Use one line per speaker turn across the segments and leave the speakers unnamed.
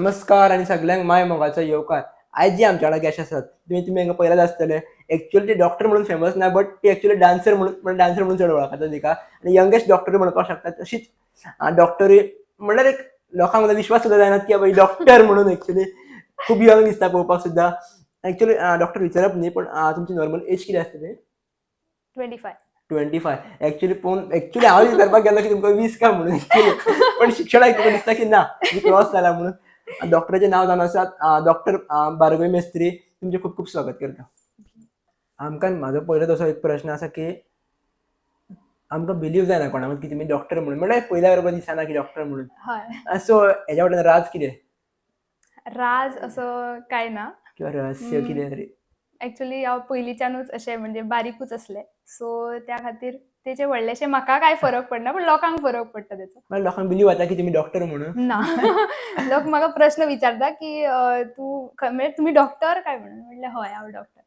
नमस्कार आनी सगल्यांक माय मोगाचो येवकार. आयज जी आमच्या वांगडा गेस्ट आसात तुमी तुमी हांकां पळयलाच आसतले. एक्चुअली ती डॉक्टर म्हणून फेमस ना, बट ती एक्चुअली डान्सर म्हणून, डान्सर म्हणून चड वळखतात तिका आनी यंगेस्ट डॉक्टर म्हणपाक शकता. तशीच डॉक्टरूय म्हणल्यार एक लोकांक सुद्दां विश्वास सुद्दां जायना की बाबा डॉक्टर म्हणून एक्चुअली खूब यंग दिसता पळोवपाक सुद्दां. एक्चुअली डॉक्टर विचारप न्ही, पण तुमची नॉर्मल एज कितें आसतली?
25.
25. एक्चुअली पळोवन एक्चुअली हांव विचारपाक गेलो की तुमकां 20 काय म्हणून एक्चुअली, पण शिक्षण आयकून दिसता की ना, क्रॉस जाला म्हणून. डॉक्टराचें नांव जावन आसा डॉक्टर भार्गवी मेस्त्री. तुमचें खूब खूब स्वागत करता. आमकां म्हाजो पयलो तसो एक प्रश्न आसा की आमकां बिलीव जायना कोणाक की तुमी डॉक्टर म्हणून, म्हणल्यार पयल्या बरोबर दिसना की डॉक्टर म्हणून. सो हेज्या फाटल्यान राज कितें?
राज असो काय ना.
किंवा रहस्य कितें तरी?
एक्चुअली हांव पयलींच्यानूच अशें म्हणजे बारीकूच आसलें, सो त्या खातीर तेचे व्हडलेशें म्हाका कांय फरक पडना, पण लोकांक फरक पडटा तेचो.
म्हणल्यार लोकांक बिलीव जाता की तुमी डॉक्टर म्हणून?
ना, लोक म्हाका प्रश्न विचारता की तूं म्हणजे तुमी डॉक्टर काय म्हणून. म्हटलें हय, हांव डॉक्टर.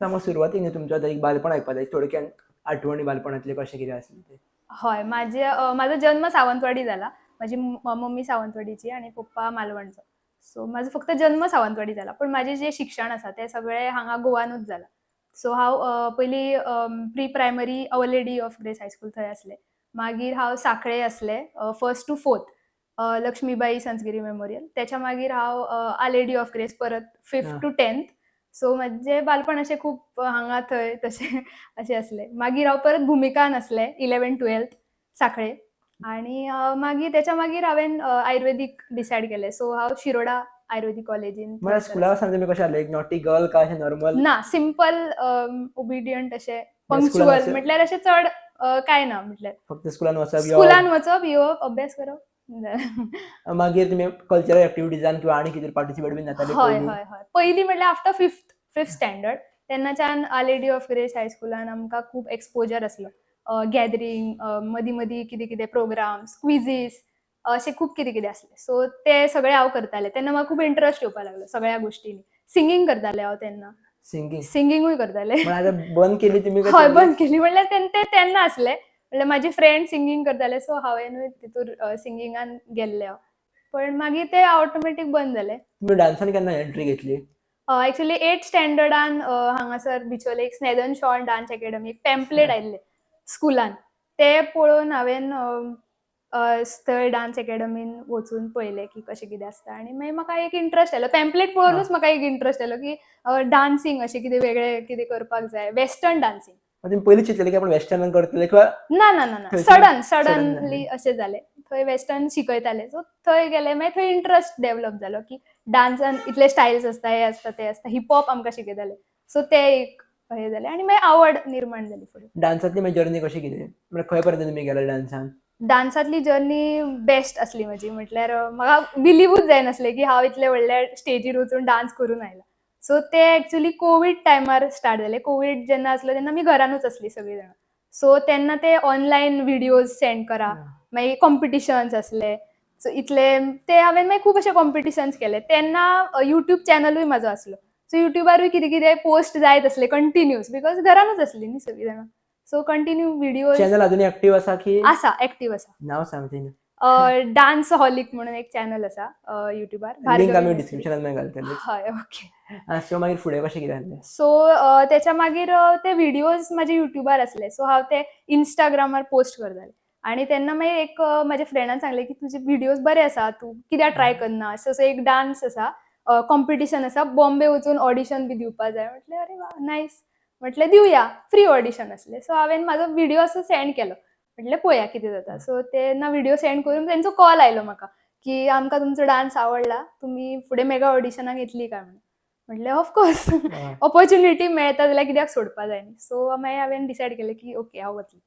आमकां सुरवातीक न्ही तुमचो आतां एक बालपण आयकपाक जाय, थोडक्यान आठवणी बालपणांतले कशें कितें आसलें तें.
हय, म्हाजो जन्म सावंतवाडी जाला. म्हाजी मम्मी सावंतवाडीची आनी पप्पा मालवणचो. सो म्हाजो फक्त जन्म सावंतवाडी जाला, पण म्हाजें जें शिक्षण आसा तें सगळें हांगा गोवानूच जाला. सो हांव पयलीं pre primary Our Lady of Grace High School थंय आसलें. मागीर हांव साखळे आसलें first to fourth, Laxmibai Sanjgiri memorial. त्याच्या मागीर हांव our lady of grace परत फिफ्थ टू 10th. सो म्हजें बालपण अशें खूब हांगा थंय तशें अशें आसलें. मागीर हांव परत भुमिकान आसलें 11 12th साखळे आणि मागीर त्याच्या मागीर हांवें आयुर्वेदीक डिसायड केलें. सो हांव शिरोडा आयुर्वेदीक कॉलेजीन.
म्हळ्यार स्कुलाक आसतना तुमी कशें आसले? एक नॉटी गर्ल काय अशें नॉर्मल?
ना, सिंपल, ओबिडियंट अशें.
स्कुलान
पंक्च्युअल. म्हटल्यार अशें चड काय ना म्हटल्यार.
फक्त स्कुलान वचप, येवप.
स्कुलान वचप, येवप, अभ्यास करप, जालें.
मागीर तुमी कल्चरल एक्टिविटीजान किंवा आनी कितें पार्टिसिपेट बीन जाताले
हय.
पयलीं?
हय, पयलीं म्हटल्यार आफ्टर फिफ्थ स्टँडर्ड तेन्नाच्यान our lady of grace हायस्कुलान आमकां खूब एक्सपोजर आसलो. गॅदरींग, मदीं मदीं कितें कितें प्रोग्राम्स, क्विजीस, अशें खूब कितें कितें आसलें. सो ते सगळें हांव करतालें तेन्ना म्हाका खूब इंट्रस्ट येवपाक लागलो सगळ्या गोश्टींनी. सिंगींग करतालें हांव तेन्ना.
सिंगींग?
सिंगिंगूय करतालें.
म्हळ्यार आतां बंद केली तुमी काय
हय.
चालू?
बंद केली. म्हणल्यार ते तेन्ना आसले, म्हणल्यार म्हाजी फ्रेंड सिंगींग करताले, सो हांवेनूय तितूर सिंगिंगान गेल्लें हांव, पण मागीर ते ऑटोमॅटीक बंद जालें.
तुमी डान्सान केन्ना एंट्री घेतली?
एक्चुअली एट स्टँडर्डान हांगासर बिचोले एक स्नेदन शॉन डान्स एकेडमी एक पॅम्पलेट आयिल्लें स्कुलान. ते पळोवन हांवें थंय डान्स एकेडमीन वचून पळयलें की कशें कितें आसता आनी मागीर म्हाका एक इंट्रस्ट आयलो. पॅम्पलेट पळोवनूच म्हाका एक इंट्रस्ट आयलो की डान्सींग अशें कितें वेगळें कितें करपाक जाय, वेस्टर्न डान्सींग.
तुमी पयलीं चिंतलेलें की आपण वेस्टर्नान करतले किंवा
ना ना ना ना.
थंयसर
सडन
सडन
सडनली
जालें.
अशें जालें. थंय वेस्टर्न शिकयताले, सो थंय गेले. मागीर थंय इंट्रस्ट डेवलप जालो की डान्सान इतले स्टायल्स आसता, हे आसता, ते आसता. हिपहॉप आमकां शिकयताले, सो ते एक हे जालें आनी मागीर आवड निर्माण जाली फुडें.
डान्सांतली मागीर जर्नी कशी कितें? म्हळ्यार खंय पर्यंत तुमी गेले डान्सान?
डान्सांतली जर्नी बेस्ट आसली म्हजी. म्हटल्यार म्हाका बिलिवूच जायनासलें की हांव इतले व्हडल्या स्टेजीर वचून डान्स करून आयला. सो ते एक्चुअली कोवीड टायमार स्टार्ट जालें. कोवीड जेन्ना आसलो तेन्ना आमी घरानूच आसली सगळीं जाणां. सो तेन्ना ते ऑनलायन विडियोज सेंड करा, मागीर कॉम्पिटिशन्स आसले. सो इतले ते हांवें मागीर खूब अशे कॉम्पिटिशन्स केले. तेन्ना युट्यूब चॅनलूय म्हाजो आसलो. सो युट्यूबारूय कितें कितें पोस्ट जायत आसले कंटिन्यूस, because घरानूच आसली न्ही सगळीं जाणां. So continue videos.
चॅनल अजूनय एक्टीव आसा की?
आसा, एक्टीव आसा.
नांव सांगचे?
डान्स हॉलिक म्हणून एक चॅनल आसा युट्यूबार.
लिंक
भार्गवी
आमी
मिस्त्री.
डिस्क्रिप्शनान मागीर घालतले.
हय, ओके.
सो मागीर फुडें कशें कितें जालें?
सो त्याच्या मागीर ते व्हिडियोज म्हाजे युट्यूबार आसले, सो हांव ते इंस्टाग्रामार पोस्ट करतालें आणि तेन्ना मागीर एक म्हाज्या फ्रेंडान सांगलें की तुजे व्हिडियोज बरे आसा, तूं कित्याक ट्राय करना? असो असो एक डान्स आसा, कॉम्पिटिशन आसा, बॉम्बे वचून ऑडिशन बी दिवपा जाय. म्हटलें अरे वा, नायस. म्हटलें दिवया. फ्री ऑडिशन आसलें. सो हांवें म्हाजो व्हिडियो असो सेंड केलो, म्हटलें पळोवया कितें जाता. सो तेन्ना व्हिडियो सेंड करून तेंचो कॉल आयलो म्हाका की आमकां तुमचो डान्स आवडला, तुमी फुडें मेगा ऑडिशनाक येतली काय म्हणून. म्हटलें ऑफकोर्स, ऑपॉर्च्युनिटी मेळटा जाल्यार कित्याक सोडपा जाय न्ही. सो मागीर हांवें डिसायड केलें की ओके, हांव वतलें.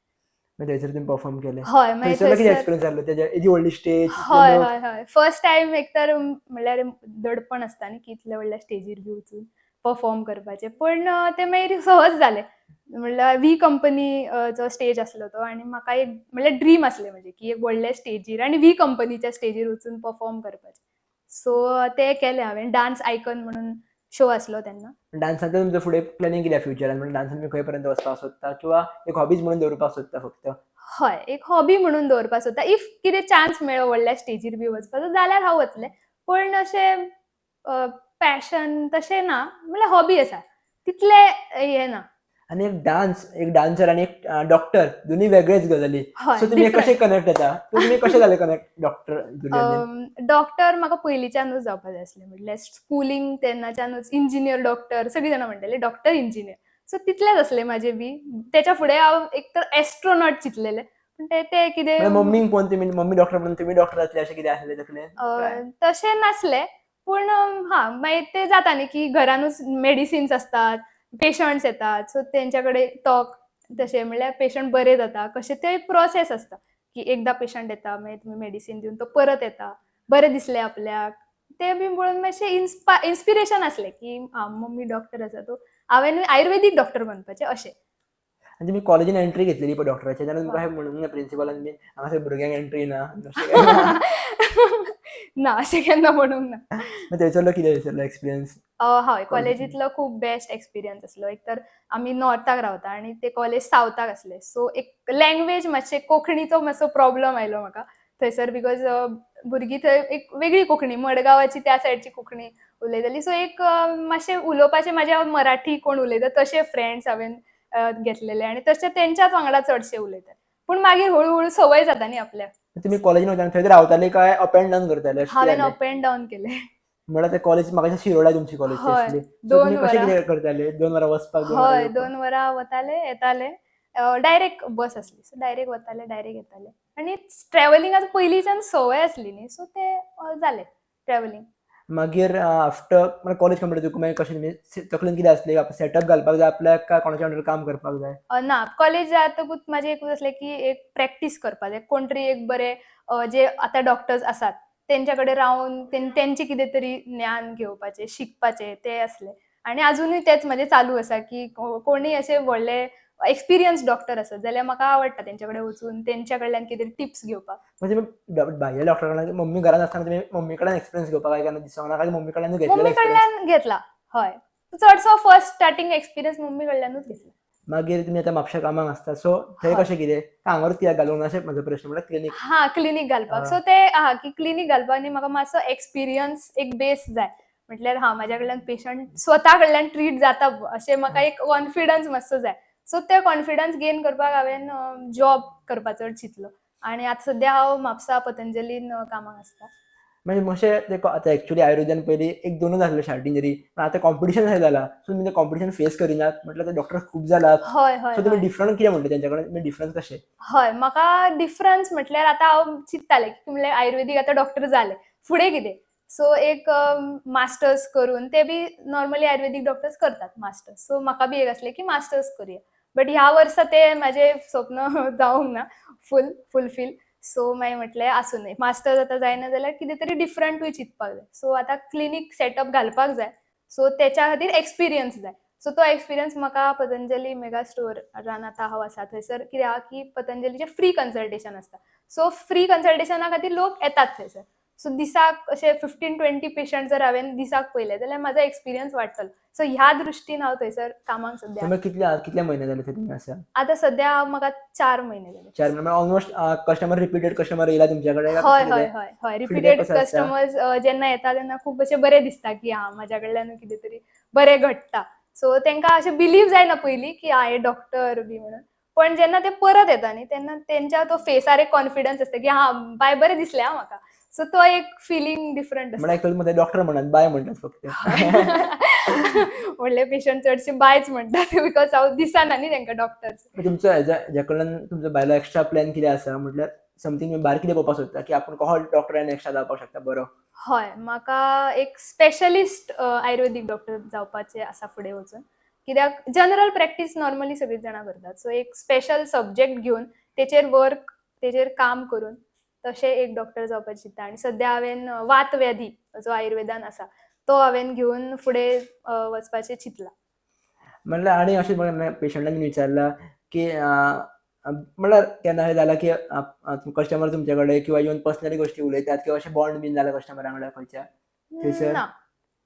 मागीर थंयसर तुमी परफॉर्म केलें?
हय, मागीर
थंयसर कितें
थंयसर
एक्सपिरियन्स जाल्लो तेज्या, एदी व्हडली स्टेज?
हय, फर्स्ट टायम. एक तर म्हणल्यार दडपण आसता न्ही की इतल्या व्हडल्या स्टेजीर बी वचून परफॉर्म करपाचें, पण तें मागीर सहज जालें. म्हणल्यार वी कंपनी जो स्टेज आसलो तो आनी म्हाका एक म्हणल्यार ड्रीम आसलें म्हजें की एक व्हडल्या स्टेजीर आनी वी कंपनीच्या स्टेजीर वचून परफॉर्म करपाचें. सो तें केलें हांवें. डान्स आयकन म्हणून शो आसलो तेन्ना.
डान्सांतल्यान तुमचो फुडें प्लॅनिंग कितें फ्युचरान? म्हणजे डान्सान तुमी खंय पर्यंत वचपाक सोदता किंवा एक हॉबीज म्हणून दवरपाक सोदता फक्त?
हय, एक हॉबी म्हणून दवरपाक सोदता. If कितें चान्स मेळ्ळो व्हडल्या स्टेजीर बी वचपाचो जाल्यार हांव वतलें. पण अशें पॅशन तशें ना, म्हणल्यार हॉबी आसा तितलें हें ना.
आनी एक डान्स, एक डान्सर आनी एक डॉक्टर दोन्ही वेगळेच गजाली.
हय.
सो तुमी
डिफरंट.
कशे कनेक्ट जाता? तुमी कशें जाले कनेक्ट डॉक्टर दुनियांनी?
डॉक्टर म्हाका पयलींच्यानूच जावपाक जाय आसलें. म्हटल्यार स्कुलींग तेन्नाच्यानूच इंजिनियर, डॉक्टर, सगळीं जाणां म्हणटाली डॉक्टर, इंजिनियर. सो तितलेंच आसलें म्हाजें बी. तेच्या फुडें हांव एक तर एस्ट्रोनॉट चिंतलेलें, पूण ते ते कितें
म्हळ्यार मम्मीक पळोवन तुमी मम्मी डॉक्टर म्हणून तुमी डॉक्टर जातले अशें कितें आसलें तकलेन काय?
तशें नासलें, पूण हा मागीर ते जाता न्ही की घरानूच मेडिसिन्स आसतात, पेशंट्स येतात, सो तेंच्या कडेन टॉक तशें म्हणल्यार पेशंट बरे जाता कशें ते प्रोसेस आसता की एकदां पेशंट येता, मागीर तुमी मेडिसीन दिवन तो परत येता, बरें दिसलें आपल्याक, तें बी पळोवन मातशें इन्स्पिरेशन आसलें की आं मम्मी डॉक्टर आसा, तो हांवें आयुर्वेदीक डॉक्टर बनपाचें अशें.
आनी तुमी कॉलेजीन एंट्री घेतलेली पळय डॉक्टराची, तेन्ना तुमकां अशें म्हणूंक ना प्रिंसिपलान बीन हांगासर भुरग्यांक एंट्री ना अशें काय ना?
ना, अशें केन्ना म्हणूंक ना.
मागीर थंयसरलो कितें थंयसरलो एक्सपिरियन्स?
हय, कॉलेजींतलो खूब बेस्ट एक्सपिरियन्स आसलो. एक तर आमी नॉर्थाक रावता आनी ते कॉलेज सावथाक आसलें, सो एक लँग्वेज मातशें कोंकणीचो मातसो प्रॉब्लम आयलो म्हाका थंयसर, because भुरगीं थंय एक वेगळी कोंकणी, मडगांवाची त्या सायडची कोंकणी उलयताली. सो एक मातशें उलोवपाचें म्हाजें मराठी कोण उलयता तशे फ्रेंड्स हांवें घेतलेले आनी तशे तेंच्याच वांगडा चडशे उलयतात. पूण मागीर हळू हळू संवय जाता न्ही आपल्याक.
तुमी कॉलेजीन वयताना थंय रावताले काय अप एंड डावन करताले? अशें
हांवें
कितें
अप एंड डावन केलें.
म्हळ्यार ते कॉलेज म्हाका दिसता शिरोडा तुमची कॉलेज
हय,
आसली.
2
तुमी कशें
वरां.
कितें करताले? 2 वरां वचपाक, 2 वरां
हय,
येवपाक?
2 वरां वताले येताले, डायरेक्ट बस आसली, सो डायरेक्ट वताले, डायरेक्ट येताले. आनी ट्रॅवलिंगाचो पयलींच्यान संवय आसली न्ही, सो तें जालें ट्रॅवलिंग.
मागीर आफ्टर म्हळ्यार कॉलेज कंप्लीट जातकूच मागीर कशें तुमी तकलेन कितें आसलें? सेटअप घालपाक जाय आपल्याक काय कोणाच्या अंडर काम करपाक जाय?
ना, कॉलेज जातकूच म्हाजें एकूच आसलें की एक प्रॅक्टीस करपाक जाय, कोण तरी एक बरे जे आतां डॉक्टर्स आसात तेंच्या कडेन रावन तेंचें कितें तरी ज्ञान घेवपाचें, शिकपाचें तें आसलें. आनी आजुनूय तेंच म्हाजें चालू आसा की कोणूय अशे व्हडले एक्सपिरियन्स डॉक्टर आसत जाल्यार म्हाका आवडटा तेंच्या कडेन वचून तेंच्या कडल्यान कितें टिप्स घेवपाक.
म्हणजे भायल्या डॉक्टरा कडेन मम्मी घरांत आसतना तुमी मम्मी कडल्यान एक्सपिरियन्स घेवपाक काय केन्ना दिसोंक ना काय मम्मी कडल्यान घेतलेलो
मम्मी
एक्सपिरियन्स?
कडल्यान घेतला, हय, चडसो फर्स्ट स्टार्टींग एक्सपिरियन्स मम्मी कडल्यानूच घेतला.
मागीर तुमी आतां म्हापशा कामाक आसता, सो थंय
हय.
कशें कितें हांगारूच कित्याक घालूंक ना अशें म्हजो प्रश्न, म्हळ्यार क्लिनीक.
हा, क्लिनीक घालपाक. सो ते आहा की क्लिनीक घालपाक न्ही म्हाका मातसो एक्सपिरियन्स एक बेस जाय, म्हटल्यार हा म्हाज्या कडल्यान पेशंट स्वता कडल्यान ट्रीट जाता अशें म्हाका एक कॉन्फिडन्स मातसो जाय. सो ते कॉन्फिडन्स गेन करपाक हांवें जॉब करपाचो चिंतलो आनी आतां सद्या हांव म्हापसा पतंजलीन कामाक आसता.
म्हणजे मातशें ते आतां एक्चुअली आयुर्वेदान पयलीं एक दोनूच आसले स्टार्टींग तरी, पण आतां कॉम्पिटिशन अशें जालां, सो तुमी ते कॉम्पिटिशन फेस करिनात म्हटल्यार ते डॉक्टर खूब जालात.
हय हय.
सो तुमी डिफरंट कितें म्हणटा तेंच्या कडेन तुमी डिफरन्स कशें?
हय, म्हाका डिफरन्स म्हटल्यार आतां हांव चिंत्तालें की म्हणल्यार आयुर्वेदीक आतां डॉक्टर जालें, फुडें कितें? सो एक मास्टर्स करून ते बी नॉर्मली आयुर्वेदीक डॉक्टर्स करतात मास्टर्स, सो म्हाका बी एक आसलें की मास्टर्स करुया, बट ह्या वर्सा तें म्हाजें स्वप्न जावंक ना फूल फुलफील. सो मागीर म्हटलें आसूं न्ही, मास्टर्स आतां जायना जाल्यार कितें तरी डिफरंटूय चिंतपाक जाय. सो आतां क्लिनीक सेटअप घालपाक जाय, सो तेच्या खातीर एक्सपिरियन्स जाय. सो तो एक्सपिरियन्स म्हाका पतंजली मेगा स्टोरान आतां हांव आसा थंयसर कितें आहा की पतंजलीचें फ्री कन्सल्टेशन आसता. सो फ्री कन्सल्टेशना खातीर लोक येतात थंयसर. सो दिसाक अशे 15-20 पेशंट जर हांवें दिसाक पळयले जाल्यार म्हाजो एक्सपिरियन्स वाडटलो. सो ह्या दृश्टीन हांव थंयसर कामाक सद्या.
तुमी कितले म्हयने जाले थंय तुमी आसा?
आतां सद्या हांव म्हाका 4 म्हयने जाले.
4 म्हयने, ऑलमोस्ट कस्टमर रिपीटेड कस्टमर येयला तुमच्या कडेन?
हय हय हय हय, रिपीटेड कस्टमर्स जेन्ना येता तेन्ना खूब अशें बरें दिसता की हा म्हाज्या कडल्यान कितें तरी बरें घडटा. सो तेंकां अशें बिलीव जायना पयलीं की हा हे डॉक्टर बी म्हणून, पण जेन्ना ते परत येता न्ही तेन्ना तेंच्या तो फेसार एक कॉन्फिडन्स आसता की हा बाय बरें दिसलें हा म्हाका. सो तो एक फिलींग डिफरंट आसता.
म्हळ्यार एक्चुअली डॉक्टर म्हणत बाय म्हणटात फक्त.
व्हडले पेशंट चडशे बायच म्हणटात because हांव दिसना न्ही तेंकां डॉक्टर.
तुमचो हेज्या कडल्यान तुमचो भायलो एक्स्ट्रा प्लॅन कितें आसा, म्हटल्यार समथींग तुमी भायर कितें पळोवपाक सोदता की आपूण कसो डॉक्टर एक्स्ट्रा जावपाक शकता बरो?
हय, म्हाका एक स्पेशलिस्ट आयुर्वेदीक डॉक्टर जावपाचें आसा फुडें वचून, कित्याक जनरल प्रॅक्टीस नॉर्मली सगळींच जाणां करतात. सो एक स्पेशल सब्जेक्ट घेवन तेचेर वर्क, तेचेर काम करून तशें एक डॉक्टर जावपाचें चिंत्ता. आनी सद्या हांवें वातव्याधी जो आयुर्वेदान आसा तो हांवें घेवन फुडें वचपाचें चिंतलां.
म्हणल्यार आनी अशें पेशंटान विचारलां की म्हणल्यार केन्ना अशें जालां की कस्टमर तुमचे कडेन किंवा येवन पर्सनली गोश्टी उलयतात किंवा अशें बॉन्ड बीन जाला कस्टमरा कडेन खंयच्या थंयसर?
ना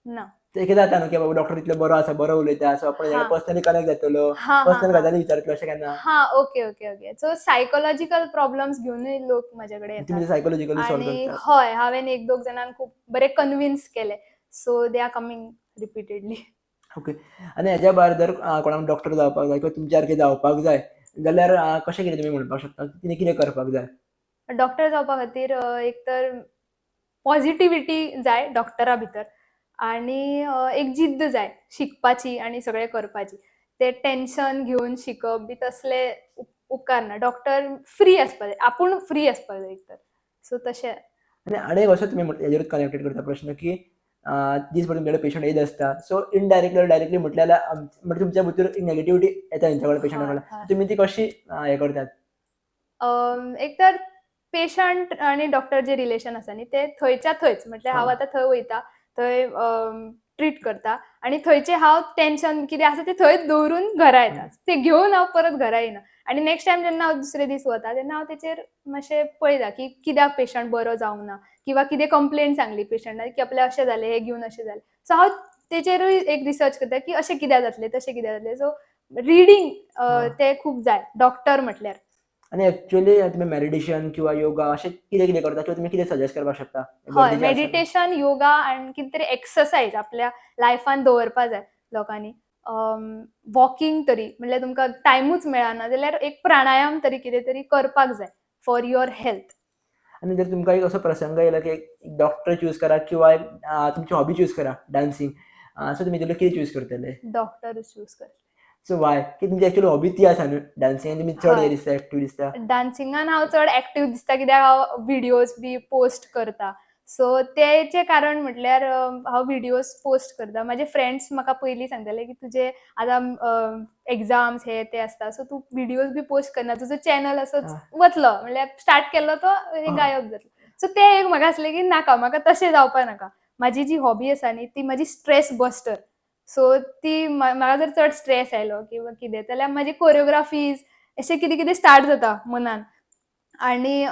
ना.
ते जाता न्हू की बाबा डॉक्टर इतलो बरो आसा, बरो उलयता, सो आपण पर्सनली कनेक्ट जातलो, पर्सनल गजाली विचारतलो, अशें केन्ना?
हा, okay okay okay so psychological problems घेवनूय लोक म्हजे कडेन
तुम्ही
येतात.
सायकोलॉजिकली सॉल्व
आणि
करतात?
हय, हांवें एक दोग जाणांक खूब बरें कन्विन्स केलें, so they are coming repeatedly.
Okay, आनी हेज्या भायर जर कोणाक डॉक्टर जावपाक जाय किंवा तुमच्या सारकें जावपाक जाय जाल्यार कशें कितें तुमी म्हणपाक शकता, तिणें कितें करपाक जाय?
डॉक्टर जावपा खातीर एक तर पॉझिटिविटी जाय डॉक्टरा भितर आनी एक जिद्द जाय शिकपाची आनी सगळें करपाची. ते टेन्शन घेवन शिकप बी तसले उपकारना. डॉक्टर फ्री आसपा जाय, आपूण फ्री आसपा जाय एक तर, सो तशें.
आनी आनी एक असो तुमी हेजेरूच कनेक्टेड करता प्रश्न की दीसभर तुमचे कडेन पेशंट येयत आसता, सो इनडायरेक्टली डायरेक्टली म्हटल्यार म्हणजे तुमच्या भितर एक नेगेटिविटी येता तेंच्या कडेन, पेशंटा कडेन, तुमी ती कशी हें करतात?
एक तर पेशंट आनी डॉक्टर जे रिलेशन आसा न्ही ते थंयच्या थंयच, म्हटल्यार हांव आतां थंय वयता, थंय ट्रीट करता आनी थंयचें हांव टेन्शन कितें आसा तें थंयच दवरून घरा येता, तें घेवन हांव परत घरा येयना. आनी नेक्स्ट टायम जेन्ना हांव दुसरे दीस वता तेन्ना हांव तेचेर मातशें पळयता की कित्याक पेशंट बरो जावंक ना किंवा कितें कंप्लेन सांगली पेशंटान की आपल्याक अशें जालें, हें घेवन अशें जालें. सो हांव तेचेरूय एक रिसर्च करता की अशें कित्याक जातलें, तशें कित्याक जातलें. सो रिडींग तें खूब जाय डॉक्टर म्हटल्यार.
आनी एक्चुअली तुमी मेडिटेशन किंवा योगा अशें कितें कितें करता किंवा तुमी कितें सजेस्ट करपाक शकता?
हय,
गरजेचें आसा.
मेडिटेशन, योगा आनी कितें तरी एक्सरसायज आपल्या लायफान दवरपा जाय लोकांनी. वॉकिंग तरी, म्हणल्यार तुमकां टायमूच मेळना जाल्यार एक प्राणायाम तरी कितें तरी करपाक जाय फॉर your health.
आनी जर तुमकां एक असो प्रसंग येयलो की एक डॉक्टर चूज करा किंवा एक तुमची हॉबी चूज करा डान्सिंग, सो तुमी तितूंतलें कितें चूज करतले?
डॉक्टर चूज करतले.
So Y? की तुमची एक्चुअली हॉबी ती आसा न्हू डान्सिंग, तुमी चड हे दिसता, एक्टीव दिसता.
डान्सिंगान हांव चड एक्टीव दिसता कित्याक हांव विडियोज बी पोस्ट करता, सो तेचें कारण म्हटल्यार हांव विडियोज पोस्ट करता. म्हाजे फ्रेंड्स म्हाका पयलीं सांगताले की तुजे आतां एग्जाम्स हे ते आसता, सो तूं विडियोज बी पोस्ट करना, तुजो चॅनल असोच वतलो, म्हणल्यार स्टार्ट केल्लो तो गायब जातलो. सो तें एक म्हाका आसलें की नाका, म्हाका तशें जावपा नाका. म्हाजी जी हॉबी आसा न्ही ती म्हाजी स्ट्रेस बस्टर, सो ती म्हाका जर चड स्ट्रेस आयलो किंवा कितें जाल्यार म्हाजी कोरियोग्राफीज अशें कितें कितें स्टार्ट जाता मनान आनी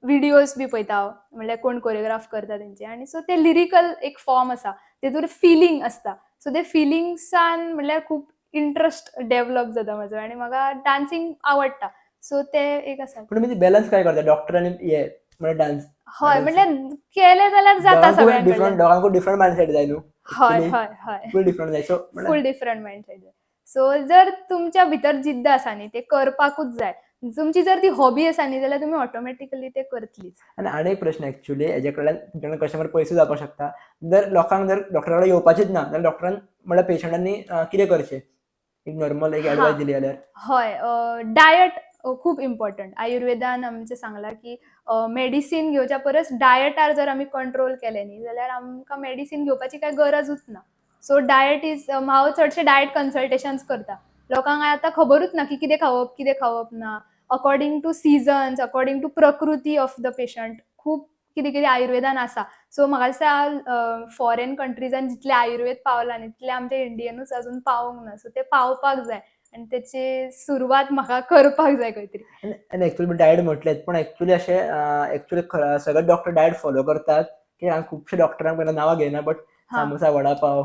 विडियोज बी पळयता हांव, म्हणल्यार कोण कोरियोग्राफ करता तेंचे, आनी सो ते लिरिकल एक फॉर्म आसा, तेतूर फिलींग आसता, सो ते फिलिंग्सान म्हणल्यार खूब इंट्रस्ट डेवलप जाता म्हाजो आनी म्हाका डान्सिंग आवडटा, सो ते एक आसा.
पूण तुमी बॅलन्स काय करता डॉक्टर आनी हे म्हळ्यार डान्स?
हय, म्हणल्यार केलें जाल्यार जाता सगळ्यां
डिफरंट, दोगांकूय डिफरंट मायंडसेट जाय न्हू?
हय हय हय,
फूल डिफरंट जाय, सो
फूल डिफरंट मायंडसेट जाय. सो जर तुमच्या भितर जिद्द आसा न्ही ते करपाकूच जाय, तुमची जर ती हॉबी आसा न्ही जाल्यार तुमी ऑटोमॅटिकली ते करतलीच.
आनी आनी एक प्रश्न एक्चुअली हेजे कडल्यान तुमच्या कडेन कस्टमर पयसूय जावपाक शकता, जर लोकांक जर डॉक्टरा कडेन येवपाचेच ना जाल्यार डॉक्टरान म्हळ्यार पेशंटांनी कितें करचें, एक नॉर्मल एक एडवायस दिली जाल्यार?
हय, डायट खूब इम्पॉर्टंट. आयुर्वेदान आमचें सांगलां की मेडिसीन घेवच्या परस डायटार जर आमी कंट्रोल केलें न्ही जाल्यार आमकां मेडिसीन घेवपाची कांय गरजूच ना. सो डायट is, हांव चडशें डायट कन्सल्टेशन्स करता. लोकांक आतां खबरूच ना की कितें खावप कितें खावप ना, according to seasons, according to प्रकृती ऑफ the patient, खूब कितें कितें आयुर्वेदान आसा. सो म्हाका दिसता फॉरेन कंट्रीजान जितले आयुर्वेद पावला न्ही तितले आमच्या इंडियनूच अजून पावूंक ना, सो ते पावपाक जाय आनी तेची सुरवात म्हाका करपाक जाय खंय तरी.
आनी एक्चुअली डायट म्हटलें, पूण एक्चुअली अशें एक्चुअली सगळे डॉक्टर डायट फॉलो करतात की हांव खुबशे डॉक्टरांक पयलीं नांवां घेयना, but samosa, vada pav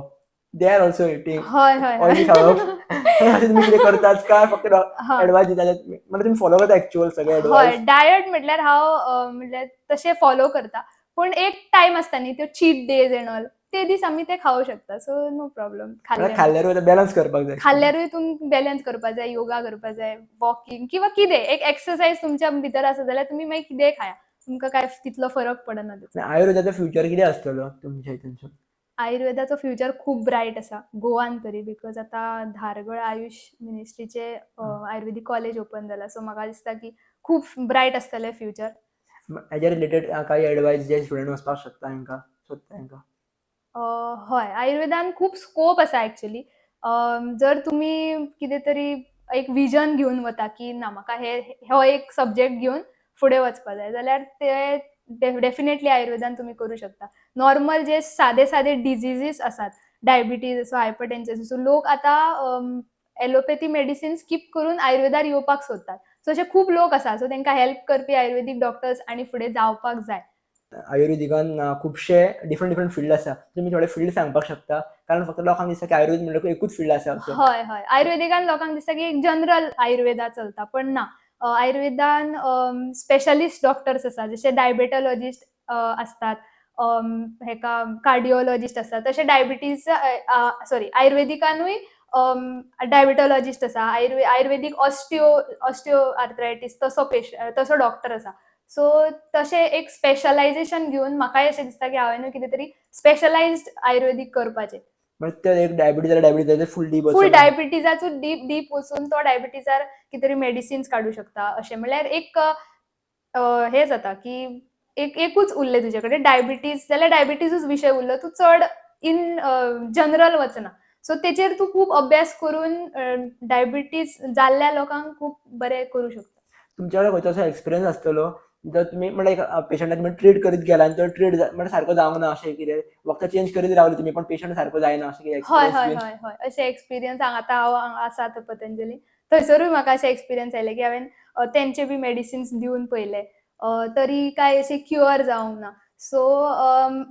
they are also eating,
हय हय
ऑयली खावप, अशें तुमी कितें करतात काय फक्त एडवायस दिता? म्हणजे तुमी फॉलो करता एक्चुअल सगळे एडवायस?
हय, डायट म्हटल्यार हांव म्हटल्यार तशें फॉलो करता, पूण एक टायम आसता न्ही त्यो चीट डेज एंड ऑल, ते दीस आमी ते खावंक शकता, सो नो प्रॉब्लम.
खाल्ल्यारूय बॅलन्स करपाक जाय,
खाल्ल्यारूय तुमी बॅलन्स करपाक जाय, योगा करपाक जाय, वॉकिंग किंवा कितें एक एक्सरसायज तुमच्या भितर आसा जाल्यार तुमी मागीर कितेंय खाया, तुमकां काय तितलो फरक पडना तेचो.
आयुर्वेदाचो फ्युचर कितें आसतलो तुमच्या हितूनसून?
आयुर्वेदाचो फ्युचर खूब ब्रायट आसा गोवान तरी, because आतां धारगळ आयुश मिनिस्ट्रीचे आयुर्वेदीक कॉलेज ओपन जाला, सो म्हाका दिसता की खूब ब्रायट आसतलें फ्युचर.
हेज्या रिलेटेड काही एडवायस जे स्टुडंट वचपाक शकता तांकां, सोदता तांकां?
हय, आयुर्वेदान खूब स्कोप आसा एक्चुअली. जर तुमी कितें तरी एक विजन घेवन वता की ना म्हाका हे हो एक सब्जेक्ट घेवन फुडें वचपा जाय जाल्यार ते डेफिनेटली आयुर्वेदान तुमी करूं शकता. नॉर्मल जे सादे सादे डिजिजीस आसात, डायबिटीज असो, हायपरटेन्शन असो, लोक आतां एलोपॅथी मेडिसीन स्कीप करून आयुर्वेदार येवपाक सोदतात. सो अशे खूब लोक आसा, सो तांकां हेल्प करपी आयुर्वेदीक डॉक्टर्स आनी फुडें जावपाक जाय.
आयुर्वेदिकान खुबशे डिफरंट डिफरंट फिल्ड आसा. तुमी थोडे फिल्ड सांगपाक शकता, कारण फक्त लोकांक दिसता की आयुर्वेद म्हणल्यार एकूच फिल्ड आसा असो.
हय हय, आयुर्वेदिकान लोकांक दिसता की एक जनरल आयुर्वेदा चलता, पण ना. आयुर्वेदान स्पेशलिस्ट डॉक्टर्स आसा, जशे डायबेटॉलॉजिस्ट असतात, हेका कार्डिओलॉजिस्ट आसतात, तशे डायबिटीज, सॉरी, आयुर्वेदिकानूय डायबिटॉलॉजिस्ट आसा, आयुर्वेदीक ऑस्टिओ आर्थरायटीस तसो पेशंट, तसो डॉक्टर आसा. सो तशें एक स्पेशलायझेशन घेवन म्हाकाय अशें दिसता की हांवें कितें तरी स्पेशलायज्ड आयुर्वेदीक करपाचें.
म्हणजे ते एक डायबिटीज जाल्यार डायबिटीज फूल डीप
फूल डायबिटीजाचो डीप डीप वचून तो डायबिटीजार कितें तरी मेडिसिन्स काडूं शकता. अशें म्हणल्यार एक हें जाता की एक एकूच उरलें तुजे कडेन डायबिटीज जाल्यार डायबिटीजूच विशय उरलो, तूं चड इन जनरल वचना. सो तेचेर तूं खूब अभ्यास करून डायबिटीज जाल्ल्या लोकांक खूब बरें करूं शकता.
तुमच्या कडेन खंयचो असो एक्सपिरियन्स आसतलो जर तुमी म्हणल्यार एक पेशंटाक तुमी ट्रीट करीत गेला आनी तो ट्रीट म्हणल्यार सारको जावंक ना, अशें कितें वखदां चेंज करीत रावले तुमी पण पेशंट सारको जायना, अशें कितें
हय.
एक्सपिरियन्स
हय.
बीन?
हय हय, अशें एक्सपिरियन्स आतां हांव हांगा आसा आतां पतंजली, थंयसरूय म्हाका अशें एक्सपिरियन्स आयले की हांवें तेंचे बी मेडिसिन्स दिवन पळयले, तरी कांय अशें क्युअर जावंक ना. सो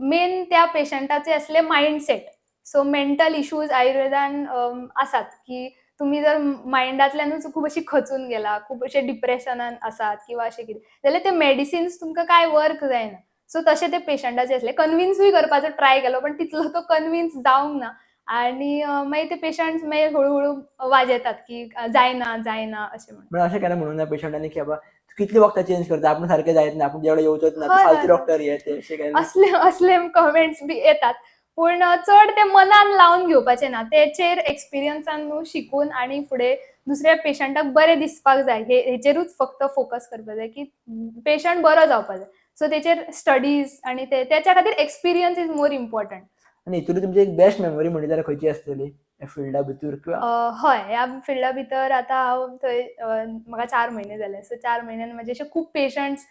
मेन त्या पेशंटाचे आसले मायंडसेट. सो मेंटल इश्यूज आयुर्वेदान आसात की तुमी जर मायंडांतल्यानूच खूब अशी खचून गेला, खूब अशे डिप्रेशनान आसात किंवा अशें कितें जाल्यार ते मेडिसिन्स तुमकां कांय वर्क जायना. सो तशें ते पेशंटाचे आसले. कन्विन्सूय करपाचो ट्राय केलो, पण तितलो तो कन्विन्स जावंक ना आनी मागीर ते पेशंट मागीर हळू हळू वाजेतात की जायना जायना अशें म्हणून.
म्हणल्यार अशें केन्ना म्हणूंक ना पेशंटांनी की बाबा तूं कितली वखदां चेंज करता, आपूण सारकें जायत ना, आपूण जेवढे येवचोच ना,
हय.
फालतू
हय.
डॉक्टर हे ते, अशें केन्ना?
असले असले कमेंट्स बी येतात, पूण चड ते मनान लावन घेवपाचे ना. तेचेर एक्सपिरियन्सान न्हू शिकून आनी फुडें दुसऱ्या पेशंटाक बरें दिसपाक जाय, हे हेचेरूच फक्त फोकस करपाक जाय की पेशंट बरो जावपाक जाय. सो तेचेर स्टडीज आनी ते तेच्या खातीर एक्सपिरियन्स is more important.
आनी हितून तुमची एक बेस्ट मेमोरी म्हणली जाल्यार खंयची आसतली ह्या फिल्डा भितर किंवा?
हय, ह्या फिल्डा भितर आतां हांव थंय म्हाका 4 म्हयने जाले. सो 4 म्हयन्यान म्हजे अशे खूब पेशंट्स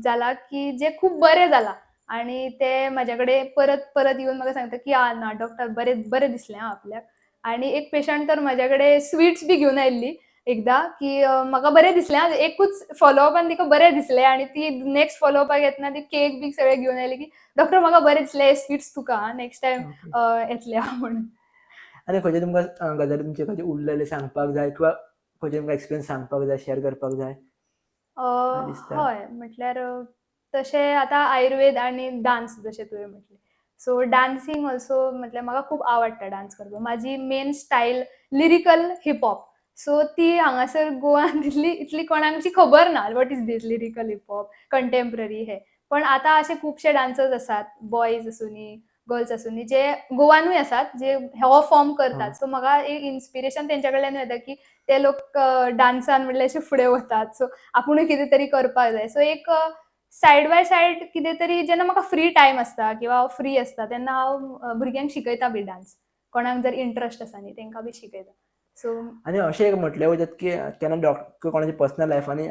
जाला की जे खूब बरे जाला आनी ते म्हाजे कडेन परत परत येवन म्हाका सांगता की आ ना डॉक्टर, बरें बरें दिसलें आं आपल्याक. आनी एक पेशंट तर म्हाज्या कडेन स्विट्स बी घेवन आयिल्ली एकदां की म्हाका बरें दिसलें आं. एकूच फॉलोअपान तिका बरें दिसलें आनी ती नेक्स्ट फॉलोअपाक येतना ती केक बी सगळें घेवन आयली की डॉक्टर, म्हाका बरें दिसलें, स्विट्स तुका नेक्स्ट टायम येतले हांव म्हणून.
आनी खंयचे तुमकां गजाली तुमचे खंयचे उरलेले सांगपाक जाय किंवा खंयचे तुमकां एक्सपिरियन्स सांगपाक जाय, शेअर करपाक जाय दिसता?
हय, म्हटल्यार तशें आतां आयुर्वेद आनी डान्स जशें तुवें म्हटलें, सो डान्सींग ऑल्सो, म्हटल्यार म्हाका खूब आवडटा डान्स करपाक. म्हाजी main style lyrical hip hop. So ती हांगासर गोवान तितली इतली कोणाक अशी खबर ना, what is this lyrical hip hop, contemporary हे. पण आतां अशे खुबशे डान्सर्स आसात, बॉयज आसूनी गर्ल्स आसूनी, जे गोवानूय आसात, जे हो फॉर्म करतात. सो म्हाका एक इन्स्पिरेशन तेंच्या कडल्यान येता की ते लोक डान्सान म्हटल्यार अशे फुडें वतात, सो आपुणूय कितें तरी करपाक जाय. सो एक सायड बाय सायड कितें तरी जेन्ना म्हाका फ्री टायम आसता किंवा हांव फ्री आसता तेन्ना हांव भुरग्यांक शिकयता बी डान्स. कोणाक जर इंट्रस्ट आसा न्ही, तेंकां बी शिकयता. सो
आनी अशें एक म्हटलें वयतात की केन्ना डॉक्टर कोणाच्या पर्सनल लायफांनी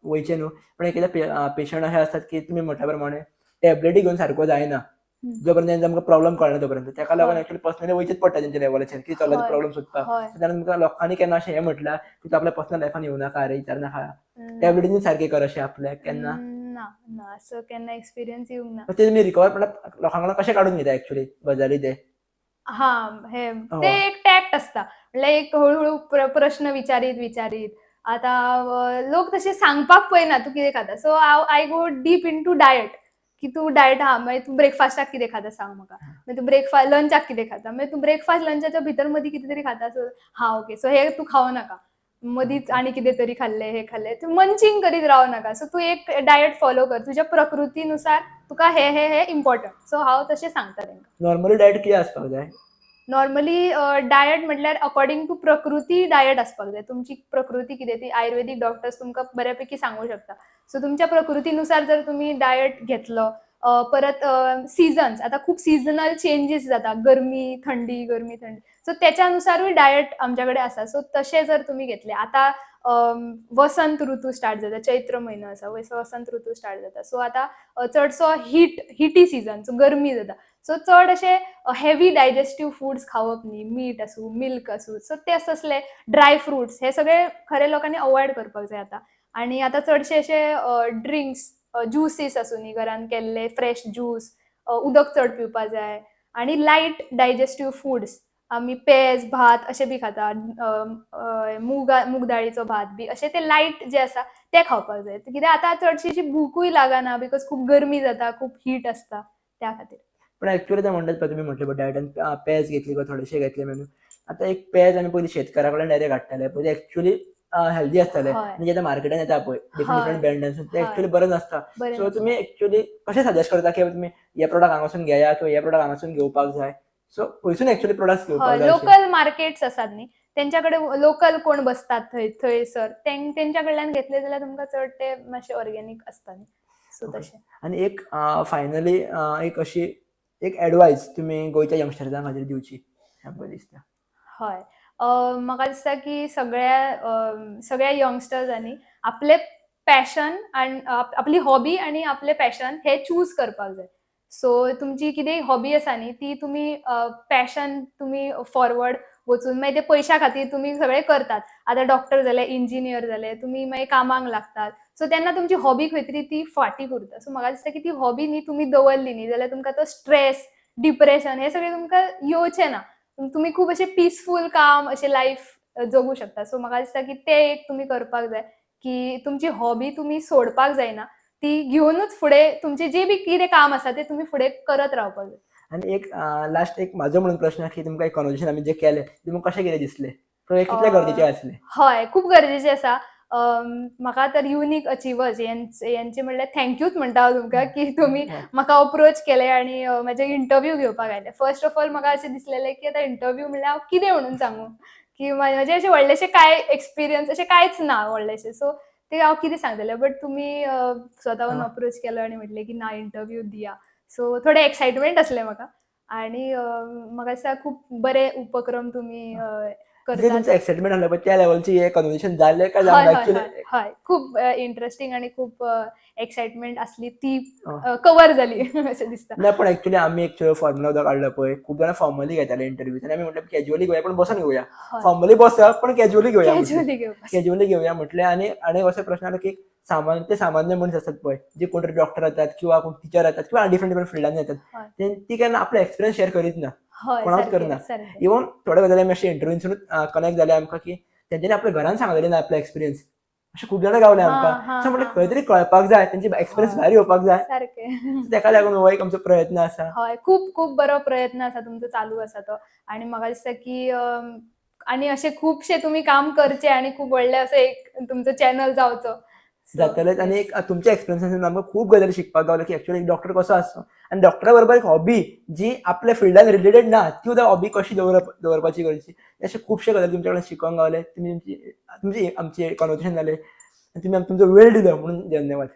वयचें न्हू, पण एकदा पेशंट अशे आसतात की तुमी म्हटल्या प्रमाणे टॅबलेटी घेवन सारको जायना जो पर्यंत तेंचा आमकां प्रॉब्लम कळना तोपर्यंत. तेका लागून एक्चुअली पर्सनली वयचेच पडटा तेंच्या लेवलाचेर की चलता प्रॉब्लम सोदपाक. तेन्ना तुमकां लोकांनी केन्ना अशें हें म्हटलां की तूं आपल्या पर्सनल लायफान येवं नाका रे, विचार नाका, टॅबलेटीन सारकें कर, अशें आपल्याक केन्ना?
ना ना, असो केन्ना एक्सपिरियन्स येवंक ना.
ते तुमी रिकवर म्हणल्यार लोकां कडल्यान कशें काडून घेता एक्चुअली गजाली ते?
हा, हे ते एक टॅक्ट आसता, म्हणल्यार एक हळूहळू प्रश्न विचारीत विचारीत. आतां लोक तशे सांगपाक पळयना तूं कितें खाता. सो हांव I go deep into diet की तूं डायट हा, मागीर तूं ब्रेकफास्टाक कितें खाता सांग म्हाका, मागीर तूं ब्रेकफास्ट लंचाक कितें खाता, मागीर तूं ब्रेकफास्ट लंचाच्या भितर मदीं कितें तरी खाता. सो हा, ओके, सो हे तूं खावं नाका, मदींच आनी कितें तरी खाल्लें, हे खाल्लें, तूं मंचींग करीत रावं नाका. सो तूं एक डायट फॉलो कर तुज्या प्रकृतीनुसार, तुका हे हे हे इम्पॉर्टंट. सो हांव तशें सांगता तांकां.
नॉर्मली डायट कितें आसपाक जाय?
नॉर्मली डायट म्हटल्यार अकॉर्डिंग टू प्रकृती डायट आसपाक जाय. तुमची प्रकृती कितें ती आयुर्वेदीक डॉक्टर्स तुमकां बऱ्यापैकी सांगू शकता. सो तुमच्या प्रकृतीनुसार जर तुमी डायट घेतलो, परत सिजन्स, आतां खूब सिजनल चेंजीस जाता, गरमी थंडी, गरमी थंडी, सो त्याच्यानुसारूय डायट आमच्या कडेन आसा. सो तशें जर तुमी घेतले, आतां वसंत ऋतू स्टार्ट जाता, चैत्र म्हयनो आसा, वसंत ऋतू स्टार्ट जाता. सो आतां चडसो हिटी सिजन, सो गरमी जाता. सो चड अशे हेवी डायजेस्टीव फूड्स खावप न्ही, मीठ आसूं, मिल्क आसूं, सो ते तसले ड्राय फ्रुट्स हे सगळे खरे लोकांनी अवॉयड करपाक जाय आतां. आनी आतां चडशे अशे ड्रिंक्स ज्युसीस आसूं घरान केल्ले फ्रेश ज्यूस, उदक चड पिवपा जाय आनी लायट डायजेस्टीव फुड्स. आमी पेज भात अशें बी खाता, मुगा मूग दाळीचो भात बी अशें ते लायट जे आसा ते खावपाक जाय, कित्याक आतां चडशी अशी भुकूय लागना because खूब गरमी जाता, खूब हीट आसता त्या खातीर.
पण ऍक्च्युअली ते म्हणटात पळय, तुमी म्हटले डायटान पेज घेतली किंवा थोडेशे घेतले मेनू. आतां एक पेज आमी पयलीं शेतकारा कडल्यान डायरेक्ट हाडटाले पळय, ते ऍक्च्युअली हेल्दी आसताले. आनी जे आतां मार्केटान येता पळय डिफरंट डिफरंट ब्रँडांसून, ते ऍक्च्युअली बरें नासता.
बरें
सो
नासता.
तुमी ऍक्च्युअली कशें सजेस्ट करता की तुमी हे प्रोडक्ट हांगासून घेया किंवा हे प्रोडक्ट हांगासून घेवपाक जाय? सो खंयसून ऍक्च्युअली प्रोडक्ट घेवपाक जाय अशे?
लोकल मार्केट्स आसात न्ही, तेंच्या कडेन लोकल कोण बसतात थंय थंयसर तेंच्या कडल्यान घेतले जाल्यार तुमकां चड ते मातशे ऑर्गेनीक आसता न्ही, सो तशें.
आनी एक फायनली एक अशी एक एडवायस तुमी गोंयच्या यंगस्टर्सां खातीर दिवची आमकां दिसता.
हय, म्हाका दिसता की सगळ्या यंगस्टर्सांनी आपले पॅशन आनी आपली हॉबी आनी आपले पॅशन हे चूज करपाक जाय. सो तुमची कितेंय हॉबी आसा न्ही, ती तुमी पॅशन तुमी फॉरवर्ड वचून मागीर ते पयशा खातीर तुमी सगळे करतात. आतां डॉक्टर जाले, इंजिनियर जाले, तुमी मागीर कामाक लागतात, सो तेन्ना तुमची हॉबी खंय तरी ती फाटीं उरता. सो म्हाका दिसता की ती हॉबी न्ही तुमी दवरली न्ही जाल्यार तुमकां तो स्ट्रेस, डिप्रेशन हे सगळें तुमकां येवचें ना. तुमी खूब अशें पिसफूल काम अशें लायफ जगू शकता. सो म्हाका दिसता की तें एक तुमी करपाक जाय की तुमची हॉबी तुमी सोडपाक जायना, ती घेवनूच फुडें तुमचें जें बी कितें काम आसा तें तुमी फुडें करत रावपाक जाय.
आनी एक लास्ट एक म्हाजो म्हणून प्रश्न की तुमकां एक कॉन्वर्सेशन आमी जे केलें तुमकां कशें कितें दिसलें, कितलें गरजेचें आसलें?
हय, खूब गरजेचें आसा. म्हाका तर युनीक अचिवर्स यांचे म्हणल्यार थँक्यूच म्हणटा हांव तुमकां की तुमी म्हाका अप्रोच केले आनी म्हाजे इंटरव्यू घेवपाक आयले. फर्स्ट ऑफ ऑल म्हाका अशें दिसलेलें की आतां इंटरव्यू म्हणल्यार हांव कितें म्हणून सांगू, की म्हाजें अशें व्हडलेशें कांय एक्सपिरियन्स अशें कांयच ना व्हडलेशें, सो ते हांव कितें सांगतलें. बट तुमी स्वताहून अप्रोच केलो आनी म्हटलें की ना, इंटरव्यू दिया. सो थोडें एक्सायटमेंट आसलें म्हाका आनी म्हाका दिसता खूब बरे उपक्रम तुमी
जे
करतात.
तुमचं एक्साइटमेंट आसलें पळय त्या लेवलची हे कॉन्वर्सेशन जालें काय
हय.
जावंक
हय.
ऍक्च्युअली?
हय हय, खूब इंटरेस्टिंग आनी खूब एक्सायटमेंट आसली ती कवर जाली अशें दिसता.
ना, पण ऍक्च्युअली आमी एक फॉर्म्युला सुद्दां काडलो पळय, खूब जाणां फॉर्मली घेताले इंटरव्यू आनी आमी म्हटलें कॅज्युअली घेवया पण बसून घेवया. फॉर्मली बसप पण कॅज्युअली घेवया म्हटलें.
कॅज्युअली घेवपाक.
कॅज्युअली घेवया म्हटलें. आनी आनी असो प्रश्न आलो की सामान्य ते सामान्य मनीस आसतात पळय, जे कोण तरी डॉक्टर जातात किंवा कोण टिचर जातात किंवा डिफरंट डिफरंट फिल्डांनी येतात, ती केन्ना आपलो एक्सपिरियन्स शेअर करीत ना, कोणाक करना. इवन थोडे गजाली आमी अशे इंटरव्यूसून कनेक्ट जाले आमकां की तेंच्यांनी आपल्या घरान सांगलेले ना आपलो एक्सपिरियन्स, अशें खूब जाणां गावले आमकां. सो म्हटलें खंय तरी कळपाक जाय, तेंचे एक्सपिरियन्स भायर येवपाक जाय. तेका लागून हो एक आमचो प्रयत्न आसा.
हय, खूब खूब बरो प्रयत्न आसा तुमचो चालू आसा तो आनी म्हाका दिसता की आनी अशे खुबशे तुमी काम करचे आनी खूब व्हडलें असो एक तुमचो चॅनल जावचो.
जातलेच. आनी एक तुमच्या एक्सपिरियन्सान आमकां खूब गजाली शिकपाक गावल्यो की एक्चुअली एक डॉक्टर कसो आसता आनी डॉक्टरा बरोबर एक हॉबी जी आपल्या फिल्डान रिलेटेड ना ती सुद्दां हॉबी कशी दवरपाची गरजेची, अशे खुबशे गजाली तुमच्या कडेन शिकोंक गावले. तुमी तुमची तुमची आमची कॉन्वर्सेशन जालें आनी तुमी आमकां तुमचो वेळ दिलो म्हणून धन्यवाद.